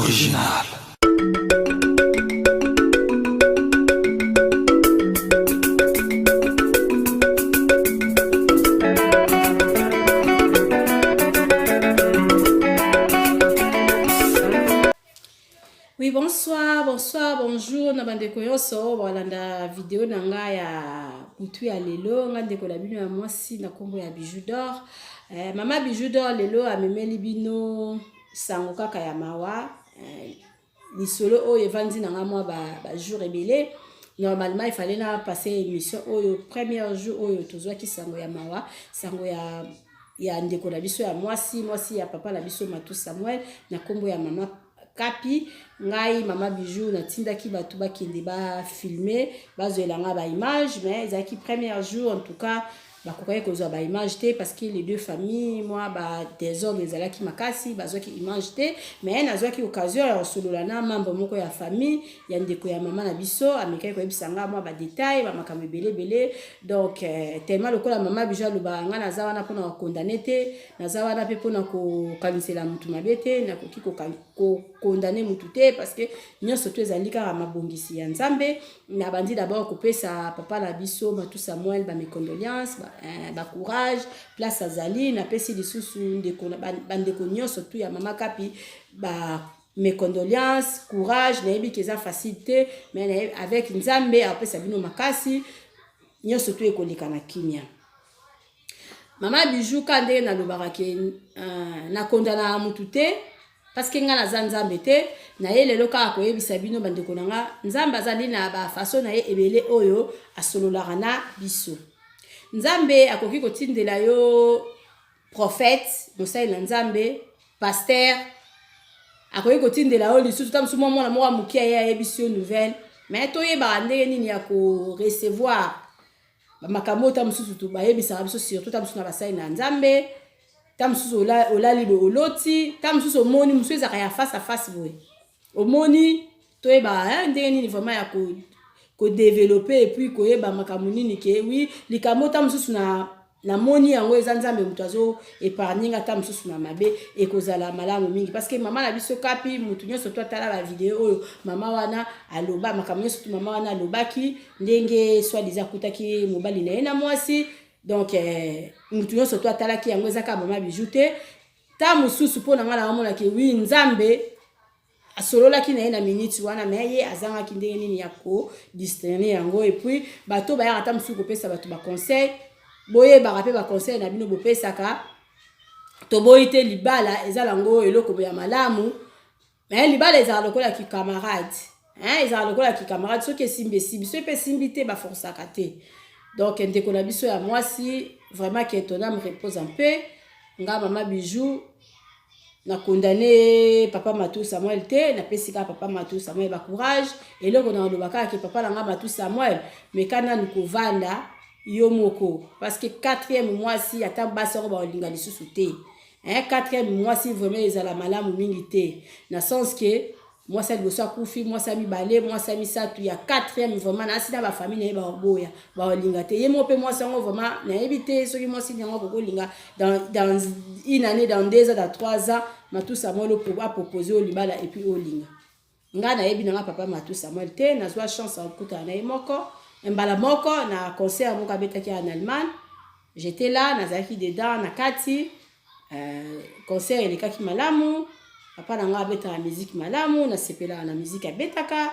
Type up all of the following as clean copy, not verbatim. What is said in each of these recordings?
Original. Oui, bonsoir, bonsoir, bonjour na bandeko nyonso balanda video na nga ya butu ya lelo nga ndeko na bino ya mwasi na nkombo ya Bijou d'or. Eh, mama Bijou d'or lelo amemeli bino sango kaka ya mawa eh, lisolo oyo evandi na nga mwa ba, ba jour ebele normalement il fallait na passer émission oyo premier jour oyo tozwaki sango ya mawa sango ya ya ndeko na biso ya mwasi mwasi ya papa na biso Matu Samuel na nkombo ya mama Kapi. Ngai mama Bijou natindaki bato bakende ba filmer bazwela nga ba image mais ezalaki premier jour en tout cas bakokaki kozwa ba image te parce que les deux familles mwa ba désordre ezalaki makasi bazwaki image te mais nazwaki occasion ya kosolola na membre moko ya famille ya ndeko ya mama na biso amekaki koyebisa nga mwa ba détail ba makambo ebele ebele donc euh, tellement lokola mama Bijou alobaka nga naza wana mpona kokondane te naza wana mpe mpona kokanisela motu mabe te nakoki kokondane motu te parce que nyonso to ezali kaka mabongisi ya nzambe nabandi d'abord kopesa papa na biso matu samuel ba mes condoléances ba, eh, ba courage place azali napesi lisusu ndeko bandeko nyonso tu ya mama kapi ba mes condoléances courage nayebi ke eza facile te mais avec nzambe apesa bino makasi nyonso tu ekoleka na kimia Mama Bijou ka ndenge nalobaka ke uh, nakondanaka mutu te parce que nga naza nzambe te naye lelo kaka koyebisa bino bandeko na nga nzambe azali na bafaso na ye ebele oyo asololaka na biso nzambe akoki kotindela yo prophète mosali na nzambe pasteur akoki kotindela yo lisusu ta mosusu mwa mwana moko ya moke aye ayebisi yo nouvelle mais toyebaka ndenge nini ya korecevoir Makambo oyo ta mosusu bayebisaka biso surtout ta mosusu na basali na Nzambe, ta mosusu olali boye oloti, ta mosusu omoni mosusu ezalaka ya face à face boye omoni, toyeba ndenge nini vraiment ya ko kodevelope epuis koyeba makambo nini ke wi likambo ta mosusu na namoni yango eza nzambe moto azo épargne nga ata mosusu na mabe ekozala malamu mingi parce que mama na biso kapi moto nyonso to atala ba video oyo mama wana aloba makambo nyonso to mama wana alobaki ndenge soit disant akutaki mobali na ye na mwasi donc eh, moto nyonso to atalaki yango eza kaka mama bijou te ta mosusu mpo na ngai naomonaki wi nzambe asololaki na ye na minute wana me ye azangaki ndenge nini ya kodisterne yango epuis bato bayaka ata mosusu kopesa bato baconseil boyebaka mpe baconseil na bino bopesaka toboyi te libala eza nango eloko ya malamu Mais libala ezala lokola ki camarade. Hein, ezala lokola ki camarade soki esimbi esimbi, soki pe esimbi te ba forçaka te. Donc ndeko na biso ya mwasi vraiment que ton âme repose en paix. Nga mama Bijou na condamné papa Matou Samuel te, na pesi kaka papa Matou Samuel ba courage. Eloko na loba kaka ke papa na nga Matou Samuel meka nanu kovanda yo moko parce que quatrième mwasi ata basi yango bakolinga lisusu te. Hein, quatrième mwasi vraiment ezala malamu mingi te na sens que mwasi ya liboso akufi mwasi ya mibale mwasi ya misato ya quatrième vraiment nasi na bafamille na ye baoboya baolinga te ye moko mpe mwasi yango vraiment nayebi te soki mwasi yango akoki kolinga dans, dans une année dans deux ans dans trois ans matusa molo apropose oyo libala epuis olinga Nga nayebi na nga papa Matou Samuel te, nazwa chance ya kokutana na ye moko mbala moko na concert moko abetaki en Allemagne. J'étais là, nazalaki dedans na kati. Euh, concert elekaki malamu. Papa na nga abetaka musique malamu, nasepelaka na musique abetaka.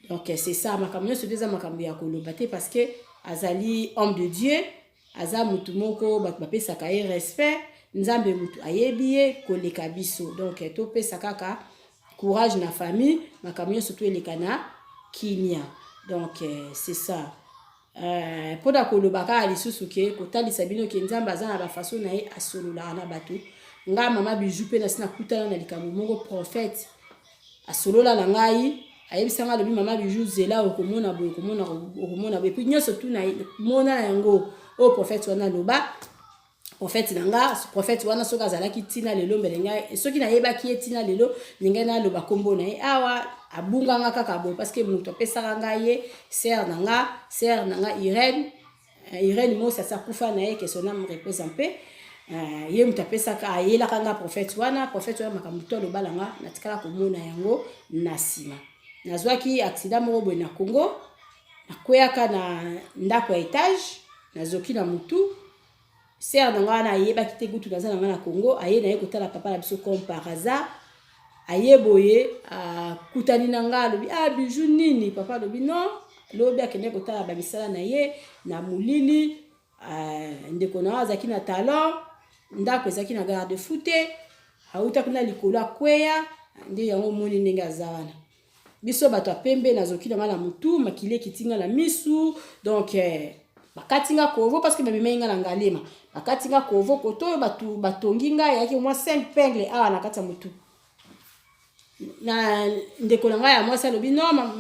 Donc c'est ça, makambo nyonso te eza makambo ya koloba te parce que azali homme de Dieu, aza mutu moko bato bapesaka ye respect, Nzambe mutu ayebi ye koleka biso. Donc topesa kaka courage na famille, makambo nyonso to eleka na kimia. Donc c'est ça. Euh, mpo na koloba kaka lisusu ke kotalisa bino ke Nzambe aza na bafaso na ye asololaka na bato. Nga mama Bijou mpe nasi nakutana na likambo moko prophète asolola na ngai ayebisa ngai alobi mama Bijou zela okomona boye okomona okomona boye epuis nyonso tu na mona na yango oyo prophète wana aloba prophète na nga prophète wana soki azalaki ntina lelo mbele ngai soki nayebaki ye ntina lelo ndenge naloba nkombo na ye awa abunga nga kaka boye parce que moto apesaka ngai ye sœur na nga sœur na nga Irène euh, Irène Mosi asi akufa na ye que son âme repose en paix. Ye moto apesaka, ayelaka nga prophète wana. Prophète wana, makambo to alobala nga, natikala komona yango na nsima. Nazwaki accident moko boye na Congo, nakweyaka na ndako ya étage, nazoki na mutu. Sœur na nga wana ayebaki te kutu naza na nga na Congo. Aye na ye kotala papa na biso comme par hasard. Aye boye, akutani na nga, alobi: "Ah, Bijou, nini?" Papa alobi: "Non, lobi akende kotala bamisala na ye na molili, ndeko na ye azalaki na talon, ndako ezalaki na garde-fou te, auta kuna likolo, akweya, nde yango omoni ndenge aza wana." Biso bato ya pembe, nazoki na nga na motu, makili ekiti nga na misu. Donc bakati nga kovo parce que bamemai nga na Ngalema. Bakati nga kovo koto oyo, bato batongi ngai, eyaki mwa 5 épingles awa na kati ya motu. Na ndeko na ngai ya mwasi alobi: "Non,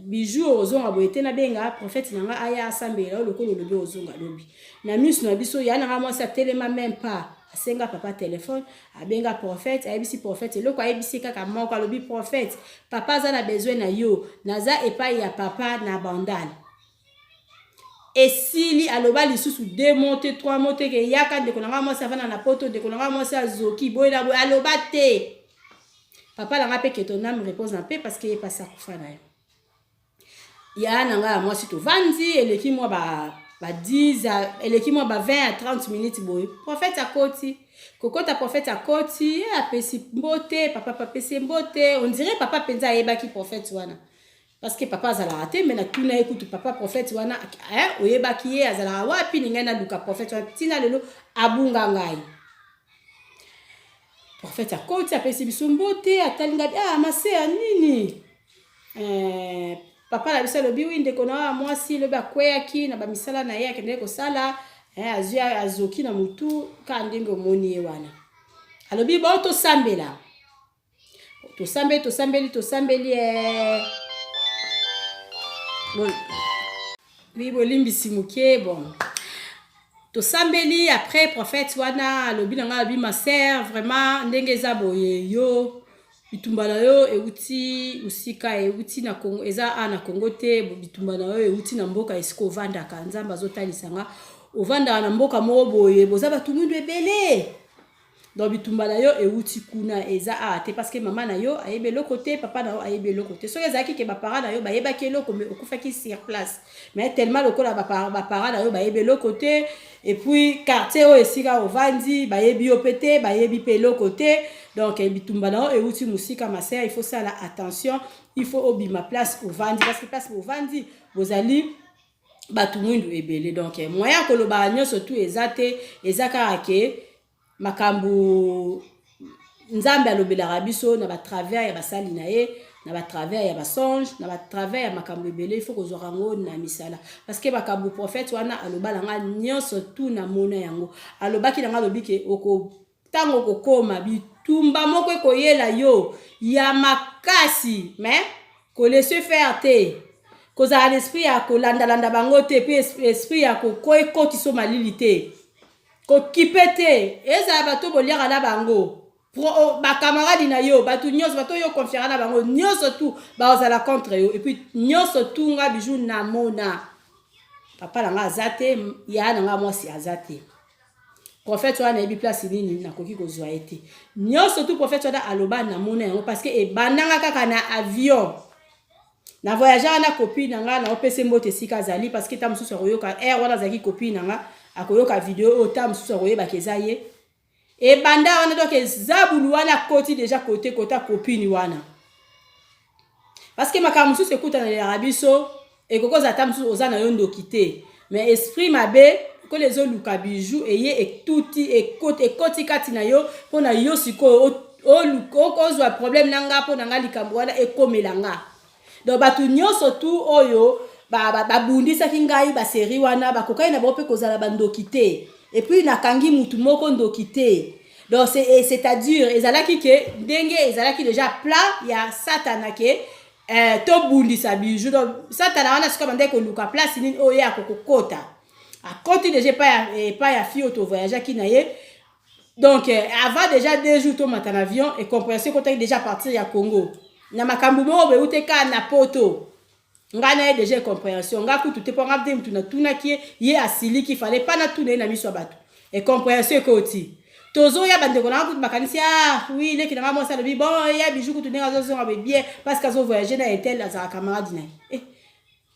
Bijou, ozonga boye te, nabenga prophète na ngai aya asambela oyo lokola olobi ozonga lobi na miso na biso." Ya na ngai mwasi atelema même pas, asenga papa telefone, abenga prophète, ayebisi prophète eloko ayebisi kaka moko. Alobi: "Prophète, papa aza na besoin na yo, naza epai ya papa na Bandal." Esili. Aloba lisusu deux mots te, trois mots te, ke yaka, ndeko na ngai mwasi avanda na Poto, ndeko na ngai mwasi azoki boye na boye, aloba te. Papa na ngai mpe, que ton âme repose na paix, parce que ye pasi akufa na ye. Ya na ngai ya mwasi, tovandi, eleki mwa ba 10, eleki mwa ba 20 à 30 minutes boye, prophète akoti. Kokota, prophète akoti, ye apesi mbote papa, apesi mbote. On dirait papa mpenza ayebaki prophète wana, parce que papa azalaka te. Me natuna ye kutu: "Papa, prophète wana oyebaki ye? Azalaka wapi? Ningai naluka prophète wana, ntina lelo abunga ngai." Prophète akoti, apesi biso mbote, atali ngai: "Ah, mase ya nini?" Papa na biso alobi: "Oui, ndeko na wa mwasi lobi akweyaki na bamisala na ye akendeki kosala, azwi, azoki na motu kaka ndenge omoni ye wana." Alobi: "Bao tosambela." Tosambeli, tosambeli, tosambeli. Bon, oui, bolimbisi moke. Bon, tosambeli. Après, prophète wana alobi na ngai, alobi: "Ma sœur, vraiment, ndenge eza boye, yo bitumba na yo euti mosika, euti na Congo, eza a na Congo te. Bitumba na yo euti na mboka esika ovandaka. Nzambe azotalisa nga ovandaka na mboka moko boye, boza bato mwindu ebele. Donc bitumba na yo euti kuna, eza awa te, parce que mama na yo ayebi eloko te, papa na yo ayebi eloko te. Soki ezalaki ke baparent na yo bayebaki eloko, mais okufaki sur place. Mais tellement lokola baparent na yo bayebi eloko te, et puis quartier oyo esika ovandi, bayebi yo mpe te, bayebi mpe eloko te. Donc bitumba na yo euti mosika. Ma sœur, il faut sala attention, il faut obima place ovandi, parce que place ovandi, bozali bato mwindu ebele." Donc moyen ya koloba nyonso tu eza te, eza kaka ke makambo Nzambe alobelaka biso na batravers ya basali na ye, na batravers ya basonge, na batravers ya makambo ebele. Il faut kozwaka yango na misala, parce que makambo prophète wana aloba na nga nyonso tu, namona yango. Alobaki na nga, alobi ke oko ntango okokóma, bitumba moko ekoyela yo ya makasi, mais kolaisser faire te, kozala na esprit ya kolandalanda bango te, mpe esprit ya ekotisa malili te, kokipe te. Ezala bato boliaka na bango, bakamaradi na yo, bato nyonso, bato oyo confiaka na bango nyonso tu, bazala contre yo. Et puis nyonso tu, nga Bijou namona papa na nga aza te, ya na nga mwasi aza te, prophète wana nayebi place nini nakoki kozwa ye te. Nyonso tu prophète wana aloba, namona yango, parce que ebandanga kaka na avion na voyage wana. Copine na nga, naopesa mbote esika azali, parce que ta mosusu akoyoka aire wana, azalaki copine na nga, akoyoka video oyo, ta mosusu akoyebaka eza ye. Ebanda wana. Donc zabulu wana akoti déjà kote kota copine wana, parce que makambo mosusu ekutanelaka biso, ekoki kozala ta mosusu oza na yo ndoki te, mais esprit mabe kola ezoluka Bijou, eye etuti, ekoti kati na yo mpo na yo sikoyo ozwa problème na nga, mpo na nga likambo wana ekomela nga. Donc bato nyonso tu oyo babundisaki ngai, basérie wana, bakokaki na bango mpe kozala bandoki te. Et puis nakangi mutu moko ndoki te. Donc c'est-à-dire ezalaki ke ndenge ezalaki déjà plan ya Satana ke tobundisa Bijou. Donc Satana wana sikoyo bandaki koluka place nini oyo ye akokokota. Akoti déjà epai ya fille oyo tovoyageaki na ye. Donc avant déjà 2 jours tomata na avion, incompréhension ekotaki déjà partir ya Congo na makambo moko boye ute kaka na Poto. Ngai na ye déjà incompréhension, ngai kutu te, mpo ngai te mutu natunaki ye, ye asiliki, fallait pas natuna ye na miso ya bato. Incompréhension ekoti. Tozoya, bandeko na nga kutu bakanisi: "Ah oui, leki na nga mwasi alobi bon, ya Bijou kutu ndenge azozonga be bien parce que azovoyage na un tel, azalaka camarade na ye."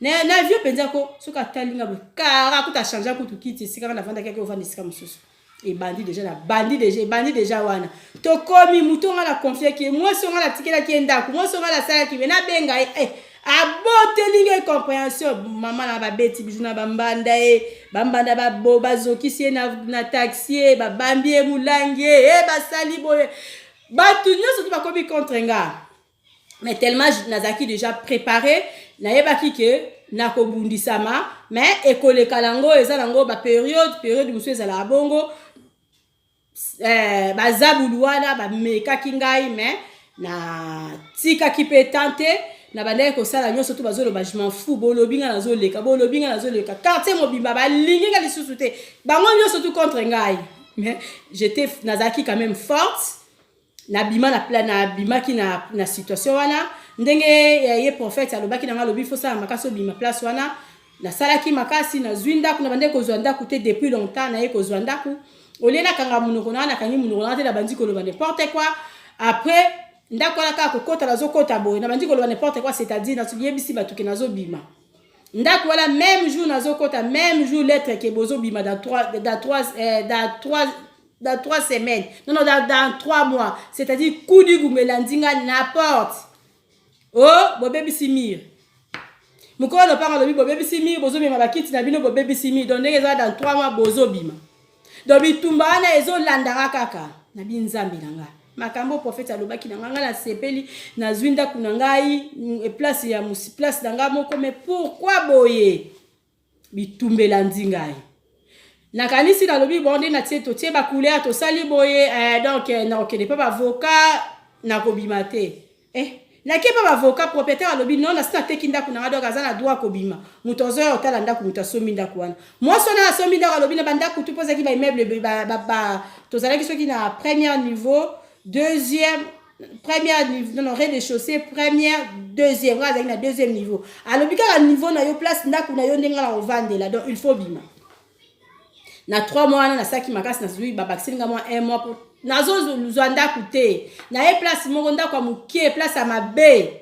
Eh, na vieux mpenza ko soki atali nga boye, kara kutu achange kutu kiti esika nga navandaki, ake ovanda esika mosusu. Ebandi déjà na bandi déjà, ebandi déjà wana. Tokomi motu nga na confiaki ye, mwasi nga natikelaki ye ndako, mwasi nga nasalaki me nabenga ye, eh, aboteli nga incompréhension. Mama na babeti Bijou na bambanda ye, bambanda bazokisi ye na taxi ye, babambi ye molangi ye, e basali boye, bato nyonso to bakomi contre nga. Mais tellement nazalaki déjà préparé, nayebaki ke nakobundisama, mais ekoleka nango, eza nango bapériode, période mosusu ezalaka bongo. Bazabulu wana bamekaki ngai, mais natikaki mpe tan te. Na bandaki kosala nyonso to bazoloba, je m'en fous. Bolobi, nga nazoleka, bolobi, nga nazoleka. Quartier mobimba balingi nga lisusu te, bango nyonso tu contre ngai. Mais j'étais, nazalaki quand même forte. Nabima na nabimaki na situation wana ndenge ye prophète alobaki na nga, alobi fosala makasi obima place wana. Nasalaki makasi, nazwi ndako. Na bandeki kozwa ndako te depuis longtemps, naye kozwa ndako. Olie nakanga monoko na nga, nakangi monoko na nga te, nabandi koloba n'importe quoi. Après ndako wana, kaka kokota, nazokota boye, nabandi koloba n'importe quoi, c'est-à-dire nayebisi bato ke nazobima ndako wana. Même jour nazokota, même jour lettre ke bozobima dans 3 semaines, non, non, dans 3 mois, c'est-à-dire kudi elandi nga na porte. O oh, bobebisi mur. Mokolo lopango alobi: "Bobebisi mur, bozobima bakiti na bino, bobebisi mur." Donc ndenge eza, dans 3 mois bozobima. Donc bitumba wana ezolandaka kaka. Nabi: "Nzambe na nga, makambo prophète alobaki na ngai, ngai nasepeli, nazwi ndako na ngai, place ya place na ngai moko, mais pourquoi boye bitumba elandi ngai?" Nakanisi, nalobi: "Bon, nde natie, totie bacouleur, tosali boye, donc nakokende mpe baavocat, nakobima te." Nakie mpe baavocat, propriétaire alobi: "Non, nasi nateki ndako na nga, donc aza na droit kobima. Moto azoya kotala ndako, moto asombi ndako wana, mwasi wana asombi ndako, alobi na bandako tu mpo ezalaki baimmeuble, tozalaki soki na premier niveau, deuxième, première niveau, non, non, rez-de-chaussée, première, deuxième, nga azalaki na deuxième niveau. Alobi kaka niveau na yo, place ndako na yo, ndenge na kovandela, donc il faut bima na 3 mois wana. Nasalaki makasi, nazwi, babakiseli nga mwa un mois po nazozwa ndako te. Naye place moko, ndako ya moke, place ya mabe,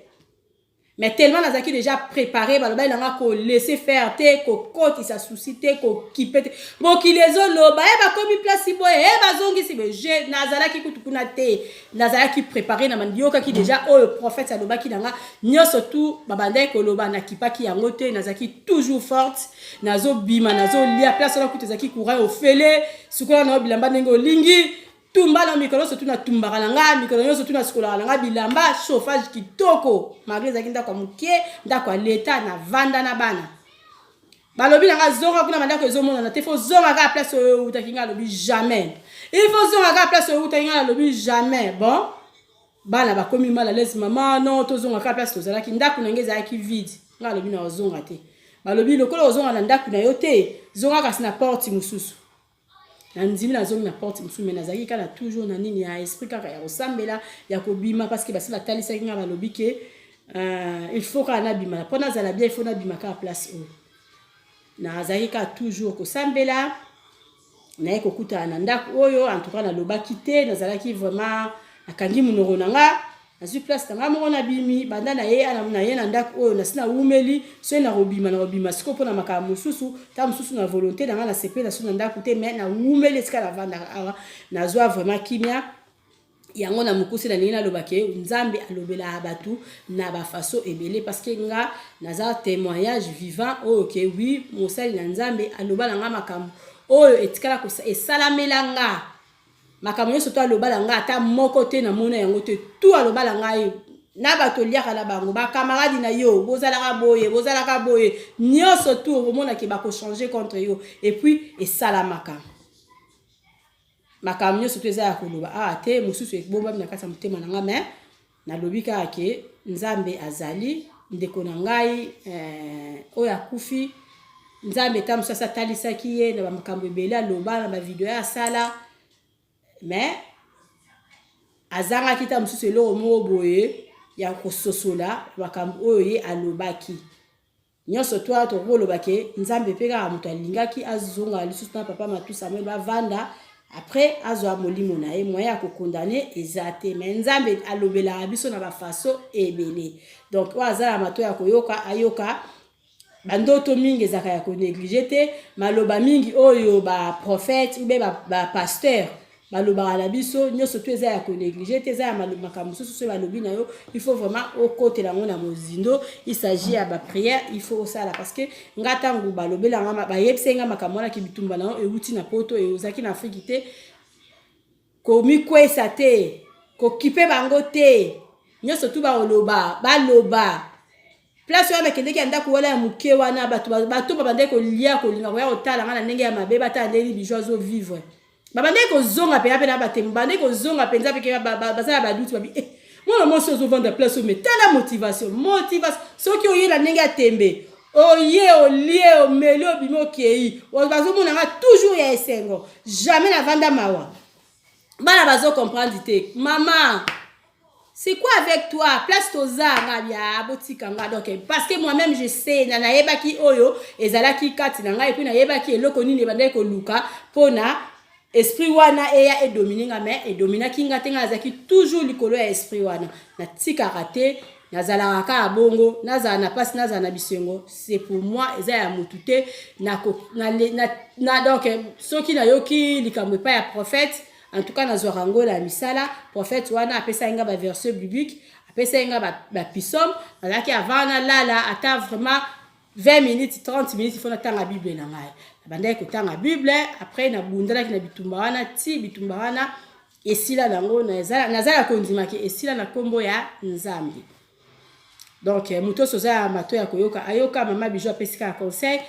mais tellement nazalaki déjà préparé, balobaki nanga kolaisser faire te, kokotisa souci te, kokipe te. Mokili ezoloba e bakomi place boye, e bazongisi boye, je nazalaki kutu kuna te, nazalaki préparé na yokaki déjà oyo prophète alobaki na nga. Nyonso tu babandaki koloba, nakipaki yango te, nazalaki toujours forte. Nazobima, nazolia place wana kutu ezalaki courant ofele. Sikoyo na bilamba ndenge olingi, tumba na mikolo nyonso tu natumbaka na nga, mikolo nyonso tu nasukolaka na nga bilamba, chauffage kitoko, malgré ezalaki ndako ya moke, ndako ya leta. Navanda na bana, balobi na nga: "Zonga kuna, bandako ezomonana te, faut zonga kaka place oyo outaki." Nga alobi: "Jamais, il faut zonga kaka place oyo outaki." Nga alobi: "Jamais." Bon, bana bakomi mal à l'aise: "Mama, non, tozonga kaka place tozalaki." Ndako na ngai ezalaki vide. Nga alobi: "Na ozonga te." Balobi: "Lokola ozonga na ndako na yo te, zonga kasi na porte mosusu." Na ndimi, nazongi na porte mosusu, mais nazalaki kaka toujours na nini ya esprit kaka ya kosambela, ya kobima, parce que basi batalisaki nga, balobi ke il faut kaka nabima mpo nazala bien, il faut nabima kaka place oyo. Nazalaki kaka toujours kosambela. Naye kokutana na ndako oyo, en tout cas nalobaki te, nazalaki vraiment nakangi monoko na nga. Nazwi place na nga moko, nabimi. Banda na ye na ye na ndako oyo, nasi nawumeli. Soki nakobima, nakobima sikoyo mpona makambo mosusu, ta mosusu na volonté na nga, nasepela so na ndako te, mais nawumeli esika navandaka awa, nazwa vraiment kimia. Yango na mokuse na ndenge naloba ke Nzambe alobelaka bato na bafaçon ebele, parce que nga naza témoignage vivant oyo ke oui, mosali na Nzambe aloba na nga makambo oyo etikala esalamela nga. Makambo nyonso to aloba na ngai, ata moko te namona yango te. Tu aloba na ngai na bato oliaka na bango, bakamaradi na yo, bozalaka boye, bozalaka boye, nyonso tu okomonaki bakochange contre yo, et puis esalamaka. Makambo nyonso to eza ya koloba awa te, mosusu ebombami na kati ya motema na nga, mais nalobi kaka ke Nzambe azali. Ndeko na ngai oyo akufi, Nzambe ta mosusu atalisaki ye na bamakambo ebele, aloba na bavideo asala, mais azangaki ta mosusu eloko moko boye ya kososola makambo oyo ye alobaki. Nyonso to wana tokoki koloba ke Nzambe mpe kaka moto alingaki azonga lisusu na papa Matu Samuel bavanda après azwa molimo na ye. Moyen ya kokondane eza te, mais Nzambe alobelaka biso na bafaçon ebele. Donc oyo aza na mato ya koyoka, ayoka. Bandoto mingi ezalaka ya konégliger te. Maloba mingi oyo baprophète ou bien bapasteur balobaka na biso, nyonso to eza ya konégliger te. Eza ya makambo mosusu, soki balobi na yo, il faut vraiment okotela yango na mozindo. Il s'agit ya baprière, il faut osala, parce que nga ntango balobelanga, bayebisai nga makambo wana ki bitumba na yo euti na Poto, ozalaki na Afriki te, komikwesa te, kokipe bango te. Nyonso tu bakoloba, baloba. Place wana bakendeki ya ndako wana ya moke wana, bato babandaki kolia, kolinga koya kotala nga na ndenge ya mabe, batala ndenge Bijou azovivre. Babandaki kozonga mpenza mpe na batemo, babandaki kozonga mpenza peke baza na baduti babi eh, mwana mwasi ozovanda place oyo, mais tala motivation, motivation. Soki oye na ndenge ya tembe, oye, olie, omeli, obimi, okei, bazomona nga toujours ya esengo, jamais navanda mawa. Bana bazocomprendre te: "Mama, c'est quoi avec toi? Place toza nga bia, botika nga." Donc parce que moi-même je sais, na nayebaki oyo ezalaki kati na ngai, et puis nayebaki eloko nini ebandaki koluka mpona esprit wana eya edomine nga, mais edominaki nga te. Nga nazalaki toujours likolo ya esprit wana, natikaka te, nazalaka kaka bongo. Nazala na mpasi, nazala na bisengo, c'est pour moi, eza ya motu te. Na, donc soki nayoki likambo epai ya prophète, en tout cas nazwaka yango na misala. Prophète wana apesaki nga baverset biblique, apesaki nga bapsaume. Nazalaki avant nalala, ata vraiment 20 minutes, 30 minutes, il faut natanga Bible na ngai. Nabandaki kotanga Bible. Après nabundanaki na bitumba wana ti bitumba wana esila nango. Naza ya kondimaki esila na nkombo ya Nzambe. Donc moto nyonso oza ya mato ya koyoka, ayoka. Mama Bijou apesi kaka conseil.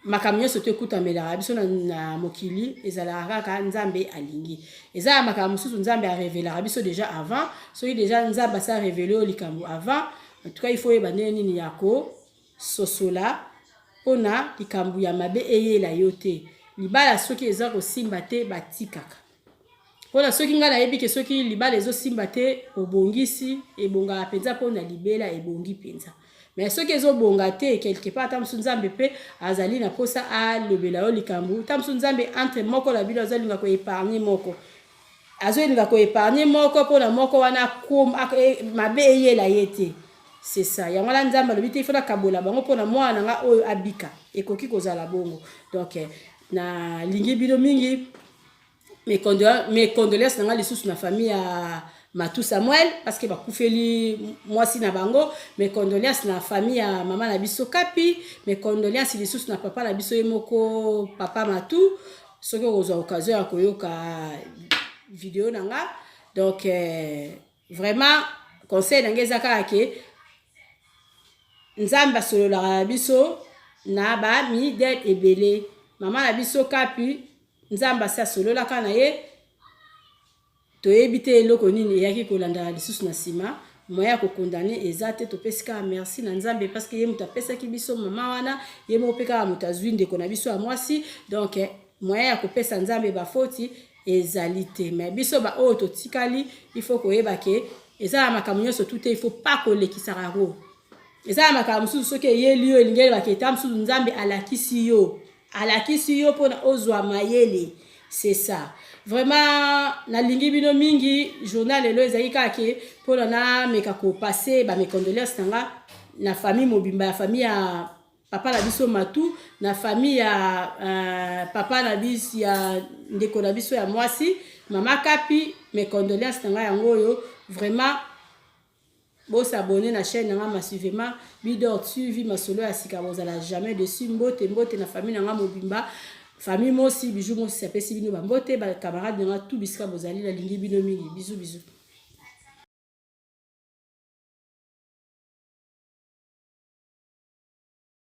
Makambo nyonso to ekutamelaka biso na mokili, ezalaka kaka Nzambe alingi. Eza ya makambo mosusu Nzambe arevelaka biso déjà avant. Soki déjà Nzambe asa révéler oyo likambo avant, en tout cas il faut oyeba ndenge nini ya kososola mpona likambo ya mabe eyela yo te. Libala soki eza kosimba te, batikaka. Mpona soki ngai nayebi ke soki libala ezosimba te, obongisi, ebongaka mpenza mpona libela, ebongi mpenza. Mais soki ezobonga te, quelque part ata mosusu Nzambe mpe azali na mposa alobela yo likambo. Ta mosusu Nzambe entre moko na bino azolinga koépargner moko, azolinga koépargner moko mpona moko wana mabe eyela ye te. C'est ça, yango wana Nzambe alobi te, ifo nakabola bango mpona mwana na nga oyo abika. Ekoki kozala bongo. Donc nalingi bino mingi. Mes condoléances na nga lisusu na famille ya Matu Samuel, parce que bakufeli mwasi na bango. Mes condoléances na famille ya mama na biso Kapi. Mes condoléances lisusu na papa na biso ye moko, papa Matu, soki okozwa occasion ya koyoka video na nga. Donc vraiment conseil na ngai eza kaka ke Nzambe asololaka na biso na bamidele ebele. Mama na biso Kapi, Nzambe asi asololaka na ye. Toyebi te eloko nini eyaki kolandaka lisusu na nsima. Moyen ya kokondane eza te. Topesi kaka merci na Nzambe, parce que ye moto apesaki biso mama wana, ye moko mpe kaka moto azwi ndeko na biso ya mwasi. Donc moyen ya kopesa Nzambe bafoti ezali te. Mais biso baoyo totikali, il faut koyeba ke eza na makambo nyonso tu te, il faut pas kolekisaka yango. Eza na makambo mosusu, soki eyeli yo, elingi elebaka eta mosusu Nzambe alakisi yo, alakisi yo mpona ozwa mayele. C'est ça. Vraiment nalingi bino mingi. Journal lelo ezalaki kaka ke mpona nameka kopasser bames condoléances na nga na famille mobimba, ya famille ya papa na biso Matu, na famille ya papa na biso, ya ndeko na biso ya mwasi, mama Kapi. Mes condoléances na ngai yango oyo. Vraiment bos'abonner na chaîne na nga massivement, Bidor TV, masolo ya sika, bozala jamais déçus. Mbote, mbote na famille na nga mobimba, famille Mosi, Bijou Mosi apesi bino bambote. Bacamarade na nga tout, bisika bozali, nalingi bino mingi. Bisous, bisous.